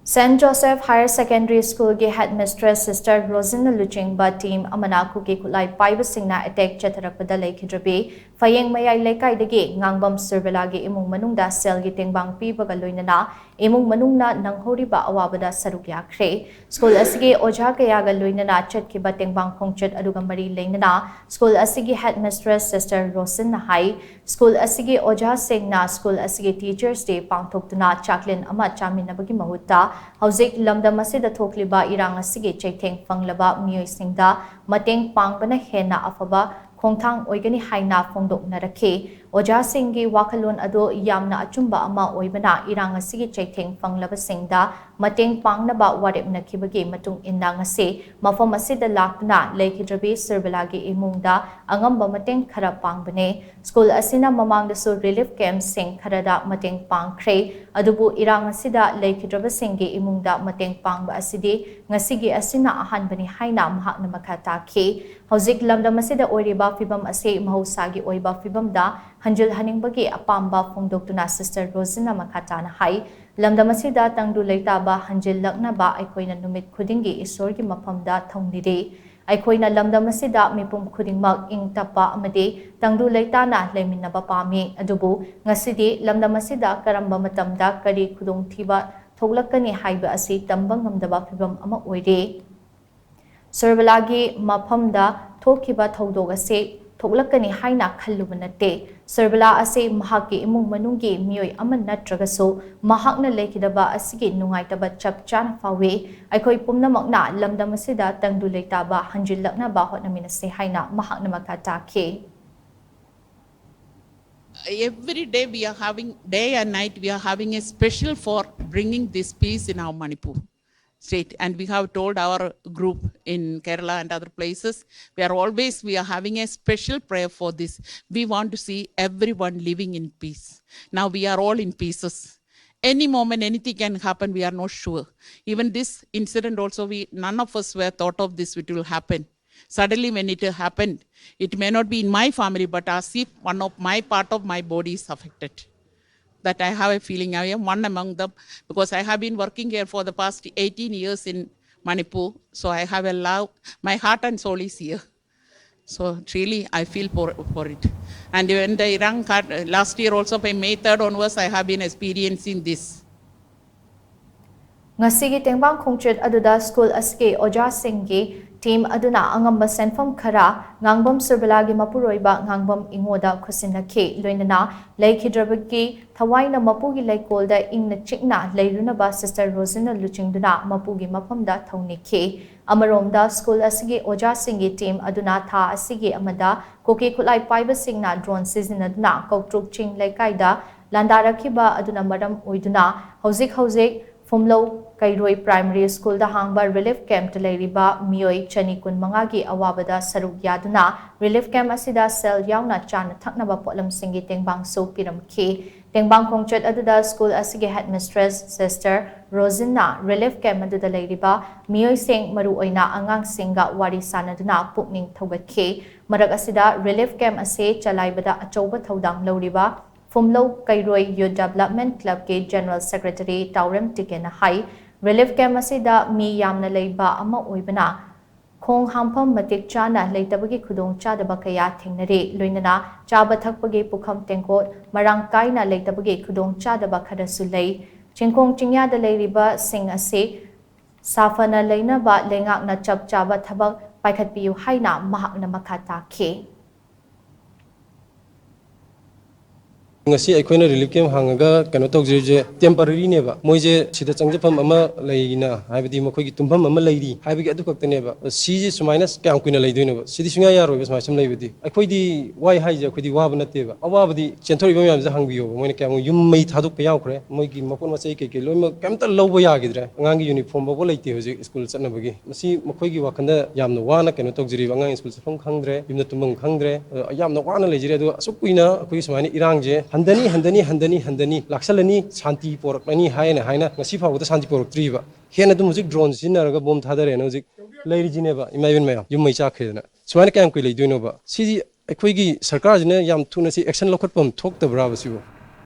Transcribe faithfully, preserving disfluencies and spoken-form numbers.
Saint Joseph Higher Secondary School ꯒꯤ headmistress Sister Rosin ꯅ ꯂꯨꯆꯤꯡꯕ team ꯑꯃꯅ ꯀꯨꯀꯤ ꯈꯨꯠꯂꯥꯏ ꯄꯥꯏꯕꯁꯤꯡꯅ attack ꯆꯠꯊꯔꯛꯄꯗ ꯂꯩꯈꯤꯗ꯭ꯔꯕꯤ ꯐꯌꯦꯡ ꯃꯌꯥꯏ ꯂꯩꯀꯥꯏꯗꯒꯤ ꯉꯥꯡꯕꯝ ꯁꯨꯔꯕꯂꯥꯒꯤ ꯏꯃꯨꯡ ꯃꯅꯨꯡꯗ ꯁꯦꯜꯒꯤ ꯇꯦꯡꯕꯥꯡ ꯄꯤꯕꯒ ꯂꯣꯏꯅꯅ ꯏꯃꯨꯡ ꯃꯅꯨꯡꯅ ꯅꯪꯍꯧꯔꯤꯕ ꯑꯋꯥꯕꯗ ꯁꯔꯨꯛ ꯌꯥꯈ꯭ꯔꯦ꯫ School ꯑꯁꯤꯒꯤ ꯑꯣꯖꯥ ꯀꯌꯥꯒ ꯂꯣꯏꯅꯅ ꯆꯠꯈꯤꯕ ꯇꯦꯡꯕꯥꯡ ꯈꯣꯡꯆꯠ ꯑꯗꯨꯒ ꯃꯔꯤ ꯂꯩꯅꯅ school ꯑꯁꯤꯒꯤ headmistress Sister Rosin ꯅ ꯍꯥꯏ, school ꯑꯁꯤꯒꯤ ꯑꯣꯖꯥꯁꯤꯡꯅ school ꯑꯁꯤꯒꯤ Teachers Day ꯄꯥꯡꯊꯣꯛꯇꯨꯅ ꯆꯥꯛꯂꯦꯟ ꯑꯃ ꯆꯥꯃꯤꯟꯅꯕꯒꯤ ꯃꯍꯨꯠꯇ ꯍꯧꯖꯤꯛ ꯂꯝꯗꯝ ꯑꯁꯤꯗ ꯊꯣꯛꯂꯤꯕ ꯏꯔꯥꯡ ꯑꯁꯤꯒꯤ ꯆꯩꯊꯦꯡ ꯐꯪꯂꯕ ꯃꯤꯑꯣꯏꯁꯤꯡꯗ ꯃꯇꯦꯡ ꯄꯥꯡꯕꯅ ꯍꯦꯟꯅ ꯑꯐꯕ ꯈꯣꯡꯊꯥꯡ ꯑꯣꯏꯒꯅꯤ ꯍꯥꯏꯅ ꯐꯣꯡꯗꯣꯛꯅꯔꯛꯈꯤ꯫ ꯑꯣꯖꯥꯁꯤꯡꯒꯤ ꯋꯥꯈꯜꯂꯣꯟ ꯑꯗꯨ ꯌꯥꯝꯅ ꯑꯆꯨꯝꯕ ꯑꯃ ꯑꯣꯏꯕꯅ ꯏꯔꯥꯡ ꯑꯁꯤꯒꯤ ꯆꯩꯊꯦꯡ ꯐꯪꯂꯕꯁꯤꯡꯗ ꯃꯇꯦꯡ ꯄꯥꯡꯅꯕ ꯋꯥꯔꯦꯞꯅꯈꯤꯕꯒꯤ ꯃꯇꯨꯡ ꯏꯟꯅ ꯉꯁꯤ ꯃꯐꯝ ꯑꯁꯤꯗ ꯂꯥꯛꯇꯨꯅ ꯂꯩꯈꯤꯗ꯭ꯔꯕꯤ ꯁꯨꯔꯕꯂꯥꯒꯤ ꯏꯃꯨꯡꯗ ꯑꯉꯝꯕ ꯃꯇꯦꯡ ꯈꯔ ꯄꯥꯡꯕꯅꯦ꯫ School ꯑꯁꯤꯅ ꯃꯃꯥꯡꯗꯁꯨ relief camp ꯁꯤꯡ ꯈꯔꯗ ꯃꯇꯦꯡ ꯄꯥꯡꯈ꯭ꯔꯦ, ꯑꯗꯨꯕꯨ ꯏꯔꯥꯡ ꯑꯁꯤꯗ ꯂꯩꯈꯤꯗ꯭ꯔꯕꯁꯤꯡꯒꯤ ꯏꯃꯨꯡꯗ ꯃꯇꯦꯡ ꯄꯥꯡꯕ ꯑꯁꯤꯗꯤ ꯉꯁꯤꯒꯤ ꯑꯁꯤꯅ ꯑꯍꯥꯟꯕꯅꯤ ꯍꯥꯏꯅ ꯃꯍꯥꯛꯅ ꯃꯈꯥ ꯇꯥꯈꯤ꯫ ꯍꯧꯖꯤꯛ ꯂꯝꯗꯝ ꯑꯁꯤꯗ ꯑꯣꯏꯔꯤꯕ ꯐꯤꯕꯝ ꯑꯁꯤ ꯃꯍꯧꯁꯥꯒꯤ ꯑꯣꯏꯕ ꯐꯤꯕꯝꯗ ꯍꯟꯖꯤꯜꯍꯟꯅꯤꯡꯕꯒꯤ ꯑꯄꯥꯝꯕ ꯐꯣꯡꯗꯣꯛꯇꯨꯅ Sister Rosin ꯅ ꯃꯈꯥ ꯇꯥꯅ ꯍꯥꯏ, ꯂꯝꯗꯝ ꯑꯁꯤꯗ ꯇꯪꯗꯨ ꯂꯩꯇꯥꯕ ꯍꯟꯖꯤꯜꯂꯛꯅꯕ ꯑꯩꯈꯣꯏꯅ ꯅꯨꯃꯤꯠ ꯈꯨꯗꯤꯡꯒꯤ ꯏꯁꯣꯔꯒꯤ ꯃꯐꯝꯗ ꯊꯧꯅꯤꯔꯤ꯫ ꯑꯩꯈꯣꯏꯅ ꯂꯝꯗꯝ ꯑꯁꯤꯗ ꯃꯤꯄꯨꯝ ꯈꯨꯗꯤꯡꯃꯛ ꯏꯪ ꯇꯞꯄ ꯑꯃꯗꯤ ꯇꯪꯗꯨ ꯂꯩꯇꯥꯅ ꯂꯩꯃꯤꯟꯅꯕ ꯄꯥꯝꯃꯤ꯫ ꯑꯗꯨꯕꯨ ꯉꯁꯤꯗꯤ ꯂꯝꯗꯝ ꯑꯁꯤꯗ ꯀꯔꯝꯕ ꯃꯇꯝꯗ ꯀꯔꯤ ꯈꯨꯗꯣꯡꯊꯤꯕ ꯊꯣꯛꯂꯛꯀꯅꯤ ꯍꯥꯏꯕ ꯑꯁꯤ ꯇꯝꯕ ꯉꯝꯗꯕ ꯐꯤꯕꯝ ꯑꯃ ꯑꯣꯏꯔꯦ꯫ ꯁꯨꯔꯕꯂꯥꯒꯤ ꯃꯐꯝꯗ ꯊꯣꯛꯈꯤꯕ ꯊꯧꯗꯣꯛ ꯑꯁꯤ ꯊꯣꯛꯂꯛꯀꯅꯤ ꯍꯥꯏꯅ ꯈꯜꯂꯨꯕ ꯅꯠꯇꯦ꯫ ꯁꯨꯔꯕꯂꯥ ꯑꯁꯤ ꯃꯍꯥꯛꯀꯤ ꯏꯃꯨꯡ ꯃꯅꯨꯡꯒꯤ ꯃꯤꯑꯣꯏ ꯑꯃ ꯅꯠꯇ꯭ꯔꯒꯁꯨ ꯃꯍꯥꯛꯅ ꯂꯩꯈꯤꯗꯕ ꯑꯁꯤꯒꯤ ꯅꯨꯡꯉꯥꯏꯇꯕ ꯆꯞ ꯆꯥꯅ ꯐꯥꯎꯏ꯫ ꯑꯩꯈꯣꯏ ꯄꯨꯝꯅꯃꯛꯅ ꯂꯝꯗꯝ ꯑꯁꯤꯗ ꯇꯪꯗꯨ ꯂꯩꯇꯥꯕ ꯍꯟꯖꯤꯜꯂꯛꯅꯕ ꯍꯣꯠꯅꯃꯤꯟꯅꯁꯤ ꯍꯥꯏꯅ ꯃꯍꯥꯛꯅ ꯃꯈꯥ ꯇꯥꯈꯤ꯫ Every day we are having, day and night we are having a special for bringing this peace in our Manipur state. And we have told our group in Kerala and other places, we are always, we are having a special prayer for this. We want to see everyone living in peace. Now we are all in pieces. Any moment, anything can happen, we are not sure. Even this incident also, we, none of us were thought of this, it will happen. Suddenly when it happened, it may not be in my family, but as if one of my, part of my body is affected. that I have a feeling I am one among them, because I have been working here for the past eighteen years in Manipur. So I have a love. My heart and soul is here. So really, I feel for, for it. And when the Irang card, uh, last year also, by May third onwards, I have been experiencing this. ꯉꯁꯤꯒꯤ ꯇꯦꯡꯕꯥꯡ ꯈꯣꯡꯆꯠ ꯑꯗꯨꯗ school ꯑꯁꯤꯒꯤ ꯑꯣꯖꯥꯁꯤꯡꯒꯤ team ꯑꯗꯨꯅ ꯑꯉꯝꯕ ꯁꯦꯟꯐꯝ ꯈꯔ ꯉꯥꯡꯕꯝ ꯁꯨꯔꯕꯂꯥꯒꯤ ꯃꯄꯨꯔꯣꯏꯕ ꯉꯥꯡꯕꯝ ꯏꯉꯣꯗ ꯈꯨꯠꯁꯤꯟꯅꯈꯤ꯫ ꯂꯣꯏꯅꯅ ꯂꯩꯈꯤꯗ꯭ꯔꯕꯒꯤ ꯊꯋꯥꯏꯅ ꯃꯄꯨꯒꯤ ꯂꯩꯀꯣꯜꯗ ꯏꯪꯅ ꯆꯤꯛꯅ ꯂꯩꯔꯨꯅꯕ ꯁꯤꯁꯇꯔ ꯔꯣꯖꯤꯟꯅ ꯂꯨꯆꯤꯡꯗꯨꯅ ꯃꯄꯨꯒꯤ ꯃꯐꯝꯗ ꯊꯧꯅꯤꯈꯤ꯫ ꯑꯃꯔꯣꯝꯗ ꯁ꯭ꯀꯨꯜ ꯑꯁꯤꯒꯤ ꯑꯣꯖꯥꯁꯤꯡꯒꯤ ꯇꯤꯝ ꯑꯗꯨꯅ ꯊꯥ ꯑꯁꯤꯒꯤ ꯑꯃꯗ ꯀꯨꯀꯤ ꯈꯨꯠꯂꯥꯏ ꯄꯥꯏꯕꯁꯤꯡꯅ ꯗ꯭ꯔꯣꯟ ꯁꯤꯖꯤꯟꯅꯗꯨꯅ ꯀꯧꯇ꯭ꯔꯨꯛ ꯆꯤꯡ ꯂꯩꯀꯥꯏꯗ ꯂꯥꯟꯗꯥꯔꯛꯈꯤꯕ ꯑꯗꯨꯅ ꯃꯔꯝ ꯑꯣꯏꯗꯨꯅ ꯍꯧꯖꯤꯛ ꯍꯧꯖꯤꯛ ꯐꯨꯝꯂꯧ ꯀꯩꯔꯣꯏ ꯄ꯭ꯔꯥꯏꯃꯔꯤ ꯁ꯭ꯀꯨꯜꯗ ꯍꯥꯡꯕ ꯔꯤꯂꯤꯐ ꯀꯦꯝꯞꯇ ꯂꯩꯔꯤꯕ ꯃꯤꯑꯣꯏ ꯆꯅꯤ ꯀꯨꯟ ꯃꯉꯥꯒꯤ ꯑꯋꯥꯕꯗ ꯁꯔꯨꯛ ꯌꯥꯗꯨꯅ ꯔꯤꯂꯤꯐ ꯀꯦꯝꯞ ꯑꯁꯤꯗ ꯁꯦꯜ ꯌꯥꯎꯅ ꯆꯥꯅ ꯊꯛꯅꯕ ꯄꯣꯠꯂꯝꯁꯤꯡꯒꯤ ꯇꯦꯡꯕꯥꯡꯁꯨ ꯄꯤꯔꯝꯈꯤ꯫ ꯇꯦꯡꯕꯥꯡ ꯈꯣꯡꯆꯠ ꯑꯗꯨꯗ ꯁ꯭ꯀꯨꯜ ꯑꯁꯤꯒꯤ ꯍꯦꯗꯃꯤꯁꯇ꯭ꯔꯦꯁ ꯁꯤꯁꯇꯔ ꯔꯣꯖꯤꯟꯅ ꯔꯤꯂꯤꯐ ꯀꯦꯝꯞ ꯑꯗꯨꯗ ꯂꯩꯔꯤꯕ ꯃꯤꯑꯣꯏꯁꯤꯡ, ꯃꯔꯨꯑꯣꯏꯅ ꯑꯉꯥꯡꯁꯤꯡꯒ ꯋꯥꯔꯤ ꯁꯥꯅꯗꯨꯅ ꯄꯨꯛꯅꯤꯡ ꯊꯧꯒꯠꯈꯤ꯫ ꯃꯔꯛ ꯑꯁꯤꯗ ꯔꯤꯂꯤꯐ ꯀꯦꯝꯞ ꯑꯁꯤ ꯆꯂꯥꯏꯕꯗ ꯑꯆꯧꯕ ꯊꯧꯗꯥꯡ ꯂꯧꯔꯤꯕ ꯐꯨꯝꯂꯧ ꯀꯩꯔꯣꯏ ꯌꯨꯠ ꯗꯦꯕꯂꯞꯃꯦꯟ ꯀ꯭ꯂꯕꯀꯤ ꯖꯦꯅꯔꯦꯜ ꯁꯦꯀ꯭ꯔꯦꯇꯔꯤ ꯇꯥꯎꯔꯦꯝ ꯇꯤꯀꯦꯟꯅ ꯍꯥꯏ, ꯔꯤꯂꯤꯐ ꯀꯦꯝꯞ ꯑꯁꯤꯗ ꯃꯤ ꯌꯥꯝꯅ ꯂꯩꯕ ꯑꯃ ꯑꯣꯏꯕꯅ ꯈꯣꯡ ꯍꯥꯝꯐꯝ ꯃꯇꯤꯛ ꯆꯥꯅ ꯂꯩꯇꯕꯒꯤ ꯈꯨꯗꯣꯡꯆꯥꯗꯕ ꯀꯌꯥ ꯊꯦꯡꯅꯔꯤ꯫ ꯂꯣꯏꯅꯅ ꯆꯥꯕ ꯊꯛꯄꯒꯤ ꯄꯨꯈꯝ ꯇꯦꯡꯀꯣꯠ ꯃꯔꯥꯡ ꯀꯥꯏꯅ ꯂꯩꯇꯕꯒꯤ ꯈꯨꯗꯣꯡꯆꯥꯗꯕ ꯈꯔꯁꯨ ꯂꯩ꯫ ꯆꯤꯡꯈꯣꯡ ꯆꯤꯡꯌꯥꯗ ꯂꯩꯔꯤꯕꯁꯤꯡ ꯑꯁꯤ ꯁꯥꯐꯅ ꯂꯩꯅꯕ ꯂꯩꯉꯥꯛꯅ ꯆꯞ ꯆꯥꯕ ꯊꯕꯛ ꯄꯥꯏꯈꯠꯄꯤꯌꯨ ꯍꯥꯏꯅ ꯃꯍꯥꯛꯅ ꯃꯈꯥ ꯇꯥꯈꯤ꯫ ꯉꯁꯤ ꯑꯩꯈꯣꯏꯅ ꯔꯤꯂꯤꯐ ꯀꯦꯝꯞ ꯍꯥꯡꯉꯒ ꯀꯩꯅꯣ ꯇꯧꯖꯔꯤꯁꯦ ꯇꯦꯝꯄꯔꯔꯤꯅꯦꯕ꯫ ꯃꯣꯏꯁꯦ ꯁꯤꯗ ꯆꯪꯖꯐꯝ ꯑꯃ ꯂꯩꯅ, ꯍꯥꯏꯕꯗꯤ ꯃꯈꯣꯏꯒꯤ ꯇꯨꯝꯐꯝ ꯑꯃ ꯂꯩꯔꯤ ꯍꯥꯏꯕꯒꯤ ꯑꯗꯨ ꯈꯛꯇꯅꯦꯕ꯫ ꯁꯤꯁꯦ ꯁꯨꯃꯥꯏꯅ ꯀꯌꯥꯝ ꯀꯨꯏꯅ ꯂꯩꯗꯣꯏꯅꯣꯕ? ꯁꯤꯗꯤ ꯁꯨꯡꯌꯥ ꯌꯥꯔꯣꯏꯕ ꯁꯨꯃꯥꯏꯅ ꯁꯨꯝ ꯂꯩꯕꯗꯤ꯫ ꯑꯩꯈꯣꯏꯗꯤ ꯋꯥꯏ ꯍꯥꯏꯁꯦ ꯑꯩꯈꯣꯏꯗꯤ ꯋꯥꯕ ꯅꯠꯇꯦꯕ꯫ ꯑꯋꯥꯕꯗꯤ ꯆꯦꯟꯊꯣꯔꯛꯏꯕ ꯃꯌꯥꯝꯁꯦ ꯍꯪꯕꯤꯌꯣꯕ, ꯃꯣꯏꯅ ꯀꯌꯥꯃꯨꯛ ꯌꯨꯝ ꯃꯩ ꯊꯥꯗꯣꯛꯄ ꯌꯥꯎꯈ꯭ꯔꯦ, ꯃꯣꯏꯒꯤ ꯃꯄꯣꯠ ꯃꯆꯩ ꯀꯩꯀꯩ ꯂꯣꯏꯅꯃꯛ ꯀꯩꯝꯇ ꯂꯧꯕ ꯌꯥꯈꯤꯗ꯭ꯔꯦ꯫ ꯑꯉꯥꯡꯒꯤ ꯌꯨꯅꯤꯐꯣꯔꯝ ꯐꯥꯎꯕ ꯂꯩꯇꯦ ꯍꯧꯖꯤꯛ ꯁ꯭ꯀꯨꯜ ꯆꯠꯅꯕꯒꯤ꯫ ꯃꯁꯤ ꯃꯈꯣꯏꯒꯤ ꯋꯥꯈꯜꯗ ꯌꯥꯝꯅ ꯋꯥꯅ ꯀꯩꯅꯣ ꯇꯧꯖꯔꯤꯕ, ꯑꯉꯥꯡ ꯁ꯭ꯀꯨꯜ ꯆꯠꯐꯝ ꯈꯪꯗ꯭ꯔꯦ, ꯌꯨꯝꯗ ꯇꯨꯝꯐꯝ ꯈꯪꯗ꯭ꯔꯦ, ꯑꯗꯣ ꯌꯥꯝꯅ ꯋꯥꯅ ꯂꯩꯖꯔꯤ꯫ ꯑꯗꯣ ꯑꯁꯨꯛ ꯀꯨꯏꯅ ꯑꯩꯈꯣꯏꯒꯤ ꯁꯨꯃꯥꯏꯅ ꯏꯔꯥꯡꯁꯦ ꯍꯟꯊꯅꯤ, ꯍꯟꯊꯅꯤ, ꯍꯟꯊꯅꯤ, ꯍꯟꯊꯅꯤ, ꯂꯥꯛꯁꯜꯂꯅꯤ, ꯁꯥꯟꯇꯤ ꯄꯣꯔꯛꯂꯅꯤ ꯍꯥꯏꯅ ꯍꯥꯏꯅ ꯉꯁꯤ ꯐꯥꯎꯕꯗ ꯁꯥꯟꯇꯤ ꯄꯣꯔꯛꯇ꯭ꯔꯤꯕ꯫ ꯍꯦꯟꯅ ꯑꯗꯨꯝ ꯍꯧꯖꯤꯛ ꯗ꯭ꯔꯣꯟ ꯁꯤꯖꯤꯟꯅꯔꯒ ꯕꯣꯝ ꯊꯥꯗꯔꯦꯅ ꯍꯧꯖꯤꯛ ꯂꯩꯔꯤꯁꯤꯅꯦꯕ, ꯏꯃꯥ ꯏꯕꯦꯟ ꯃꯌꯥꯝ, ꯌꯨꯝ ꯃꯩ ꯆꯥꯛꯈ꯭ꯔꯦꯗꯅ꯫ ꯁꯨꯃꯥꯏꯅ ꯀꯌꯥꯝ ꯀꯨꯏ ꯂꯩꯗꯣꯏꯅꯣꯕ? ꯁꯤꯗꯤ ꯑꯩꯈꯣꯏꯒꯤ ꯁꯔꯀꯥꯔꯁꯤꯅ ꯌꯥꯝ ꯊꯨꯅ ꯁꯤ ꯑꯦꯛꯁꯟ ꯂꯧꯈꯠꯄ ꯑꯃ ꯊꯣꯛꯇꯕ꯭ꯔꯥꯕ ꯁꯤꯕꯨ?